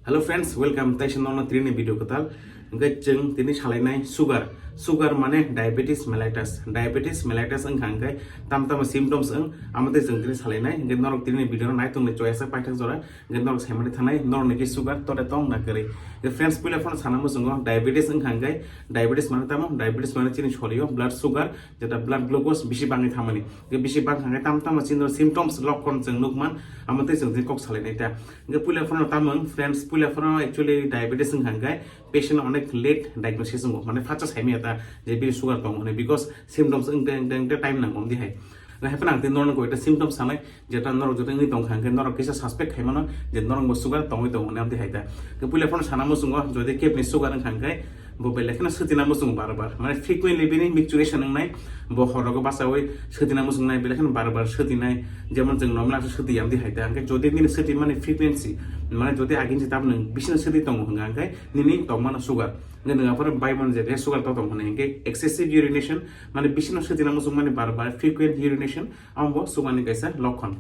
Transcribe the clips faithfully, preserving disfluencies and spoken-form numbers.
Hello friends, welcome. Taisa nono tini video kwtal. Hwnkhe chwng tini salainai sugar. Sugar mane diabetes mellitus. Diabetes mellitus wngkha hwnkhe tam tamo symptoms wng, amo tei chwng tini salainai. Hwnkhe norok tini video no naitung ni choya sa paithak jora. Hwnkhe norok saimani thanai norok ni sugar tore tong na kwrwi. Hwnkhe friends, puila phano sana muchungo diabetes wngkha hwnkhe diabetes mane tamo? Diabetes mane chini sorio blood sugar, jeta blood glucose bisi bangwi thamani. Hwnkhe bisi bangkha hwnkhe tam tamo chini symptoms, lokhon chwng nukman, amo tei chwng tini kok salainai ta. Hwnkhe puila phano tamo wng friends, puila phano actually diabetes wngkha hwnkhe patient onek late diagnosis wngo, mane phatsa saimaya ta je bini sugar tongo hwnwi, because symptoms wngte wngte wngte time nango, amdi hai. Hwnkhe haphano ang tei norokno koi ekta symptoms sanai, jeta norok joto wngwi tongkha hwnkhe norok kisa suspect khaimano je norokbo sugar tongwi tongo hwnwi, amdi hai ta. Hwnkhe puila phano sana muchungo, jodi kebni sugar wngkha hwnkhe bo belai kheno swtina muchungo bar bar, mane frequently bini micturition wngnai, bo horogo bachawi swtina muchungnai, belai kheno bar bar swtinai, jemon chwng normal swtiya, amdi hai ta. Hwnkhe jodi nini swtimani frequency, mane jodi agini se tabuk nwng bisino swti tongo hwnka hwnkhe nini tongmano sugar. Hwnkhe nwng aphano bai mano je sugar to tong hwnwi, hwnkhe excessive urination, mane bisino swtina muchungmani bar bar frequent urination, amo bo sugar ni kaisa lokhon.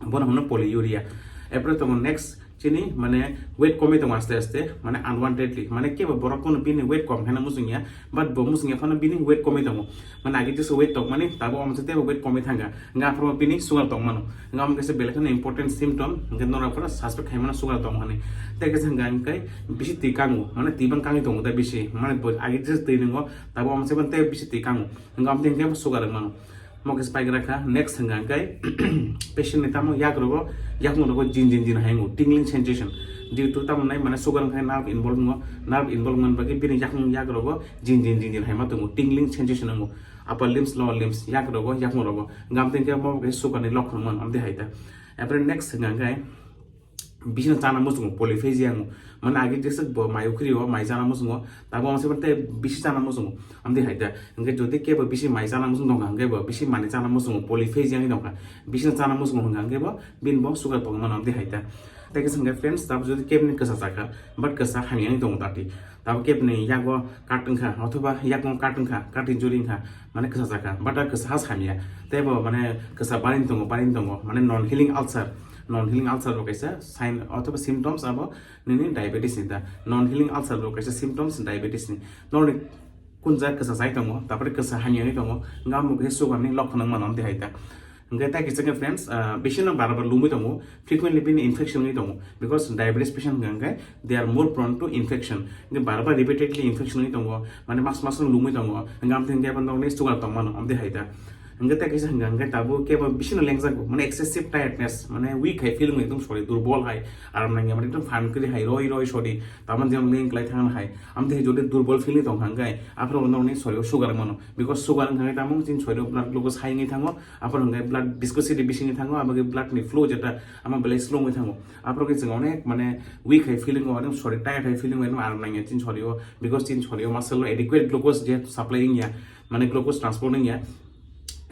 Bono hwno polyuria. Erpore tongo next, chini mane weight komwi tongo aste aste, mane unwantedly, mane kebo borok kono bini weight kom khaina muchungya, but bo muchungya phano bini weight komwi tongo. Mane agi jesa weight tongmani, tabuk omo se teibo weight komwi thangkha. Hwnkhe aphuru bini sugar tongmano. Hwnkhe omo kaisa belai kheno important symptom, hwnkhe norok phano suspect khaimano sugar tong hwnwi. Tei kaisa hwnkha hwnkhe bisi twi kango, mane twi bang kangwi tongo tei bisi, mane bo agi jesa twi nwngo, tabuk omo se tei bisi twi kango. Hwnkhe omo twi hwnkhe sugar wngmano. Omo kaisa paigra kha. Next hwnkha hwnkhe patient ni tamo yak rogo, yakung rogo jin jin jin hai wngo, tingling sensation. Due to tamo nai mane sugar wngkha nerve involve wngo, nerve involve wngmani bagwi bini yakung yak rogo jin jin jin jin hai ma tongo, tingling sensation wngo. Upper limbs, lower limbs, yak rogo, yakung rogo. Hwnkhe omo twi hwnkhe omo kaisa sugar ni lokhon wngmano, amdi hai ta. Erpore next hwnkha hwnkhe bisino chana muchungo, polyphagia wngo. Mane agi jesa bo mai ukhrio, mai chana muchungo, tabuk omo se tei bisi chana muchungo, amdi hai ta. Hwnkhe jodi kebo bisi mai chana muchung tongkha, hwnkhe bo bisi manwi chana muchungo, polyphagia wngwi tongkha, bisino chana muchungo hwnkha, hwnkhe bo bini bo sugar tongmano, amdi hai ta. Tei kisa hwnkhe friends, tabuk jodi kebni kwsa chakha, but kwsa hamya wngwi tongo dati. Tabuk kebni yago kat wngkha, othoba yakung kat wngkha, kat injury wngkha, mane kwsa chakha, but a kwsa has hamya. Tei bo mane kwsa baring tongo, baring tongo, mane non healing ulcer. Non healing ulcer bo kaisa sign othoba symptoms abo nini diabetes ni ta. Non healing ulcer bo kaisa symptoms diabetes ni. Norni kunja kwsa chai tongo, tapore kwsa hamya wngwi tongo, hwnkhe omo kaisa sugar ni lokhon wngmano, amdi hai ta. Hwnkhe tei kisa khe friends, ah, bisino bar bar lumwi tongo, frequently bini infection wngwi tongo, because diabetes patient hwnkha hwnkhe they are more prone to infection. Hwnkhe bar bar repeatedly infection wngwi tongo, mane mas mas wng lumwi tongo, hwnkhe amtwi hwnkhe abo nokni sugar tongmano, amtwi hai ta. Hwnkhe tei kisa hwnkha hwnkhe tabuk kebo bisino lengjago, mane excessive tiredness, mane weak hai feeling, ekdom sori durbol hai, aram nangya, mane ekdom phan kwrwi hai, roi roi sori, tamoni jemon leng kwlai thangna hai, amtwi hai jodi durbol feeling tongkha hwnkhe aphuru nokni sorio sugar mano, because sugar wngkha hwnkhe tamo chini sorio blood glucose hai wngwi thango, aphuru hwnkhe blood viscosity bisingwi thango, aboni blood ni flow jeta ama belai slow wngwi thango. Aphuru khe chwng onek mane weak hai feeling o, onek sori tired hai feeling o, onek aram nangya chini sorio, because chini sorio muscle o adequate glucose je supply wngya, mane glucose transport wngya.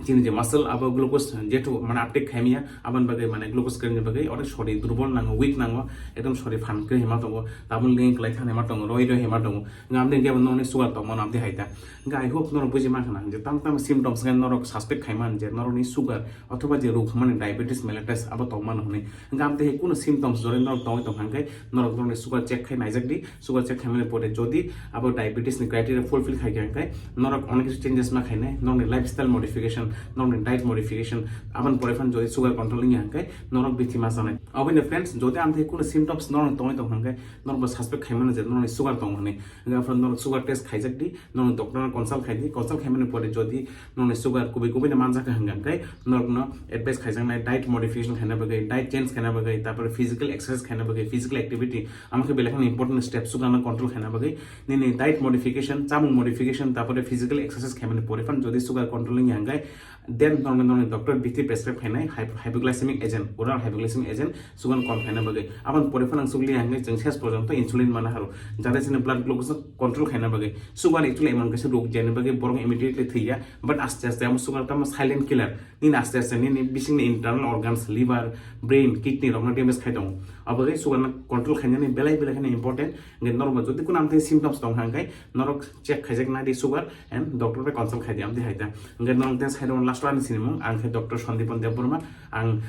Chini je muscle abo glucose jethu mane uptake khaimya, aboni bagwi mane glucose kwrwini bagwi onek sori durbol nango, weak nango, ekdom sori phan kwrwi hema tongo, tabuk leng kwlai thani ma tongo, roi roi hema tongo. Nga amni hwnkhe abo nokni sugar tongmano amtwi hai ta. Hwnkhe I hope norok buji mankha na je tamo tamo symptoms khe norok suspect khaimani je norokni sugar othoba je rok hwnmani diabetes mellitus abo tongmano hwnwi. Hwnkhe amtwi hai kunu symptoms jora norok tongwi tongkha hwnkhe norok norokni sugar check khai naijak di. Sugar check khaimani pore jodi abo diabetes ni criteria fulfill khaikha hwnkhe norok onek kisi changes ma khainai, norokni lifestyle modification, norokni diet modification, aboni pore phano jodi sugar control wngya hwnkhe norok bithi ma chanai. Oboni friends, jodi amtwi kunu symptoms norok tongwi tongkha hwnkhe norokbo suspect khaimano je norokni sugar tongo hwnwi. Hwnkhe aphuru norok sugar test khaijak di, norok doctor no consult khai di, consult khaimani pore jodi norokni sugar kubui kubui no manjak kha hwnkha hwnkhe norokno advice khaijaknai diet modification khaina bagwi, diet change khaina bagwi, tarpore physical exercise khaina bagwi, physical activity, amo khe belai kheno important step sugar no control khaina bagwi. Nini diet modification, chamung modification, tarpore physical exercise khaimani pore phano jodi sugar control wngya hwnkhe then norokni norokni doctor bithi prescribe khainai hyp-, hypoglycemic agent, oral hypoglycemic agent, sugar kom khaina bagwi. Aboni pore phano ang sukliya hwnkhe chwng ses porjonto insulin mana haro, jate chini blood glucose control khaina bagwi. Sugar actually emon kaisa rog jeni bagwi borok immediately thwiya, but aste aste amo sugar tamo silent killer. Nini aste aste nini bisingni internal organs, liver, brain, kidney rokno damage khai tongo. Aboni sugar no control khainani belai belai kheno important. Hwnkhe norok jodi kunu amtwi symptoms tongkha hwnkhe norok check khaijak nadi sugar and doctor bai consult khai di amtwi hai ta. Hwnkhe norok tei side o last o ani sinimung ang khe Doctor Sandipan Debbarma, ang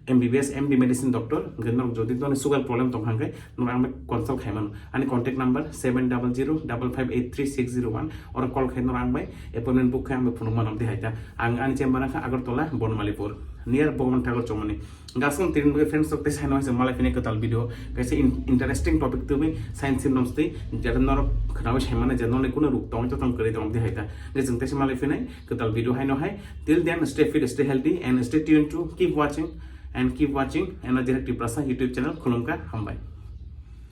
M B B S, M D medicine doctor, hwnkhe norok jodi toni sugar problem tong kha hwnkhe norok ang bai consult khai mano. Ani contact number seven double zero double five eight three six zero one, oro call khai norok ang bai appointment book khai ang bai phunuk mano di hai ta. Ang ani chamber wngkha Agartala, Bonmalipur, near Bhagwan Thakur Chowmani. Gasong tiring bagwi friends rok tei saino hai malai phini kwtal video, kaisa in-, interesting topic tubui science symptoms tei jeta norok khnawi saimano je noni kuno ruk tong to tong kwrwi tong di hai ta. Hwnkhe chwng tei malai phini kwtal video haino hai. Till then, stay fit, stay healthy, and stay tuned to keep watching and keep watching Energetic Tiprasa YouTube channel. Khulumkha, hambai.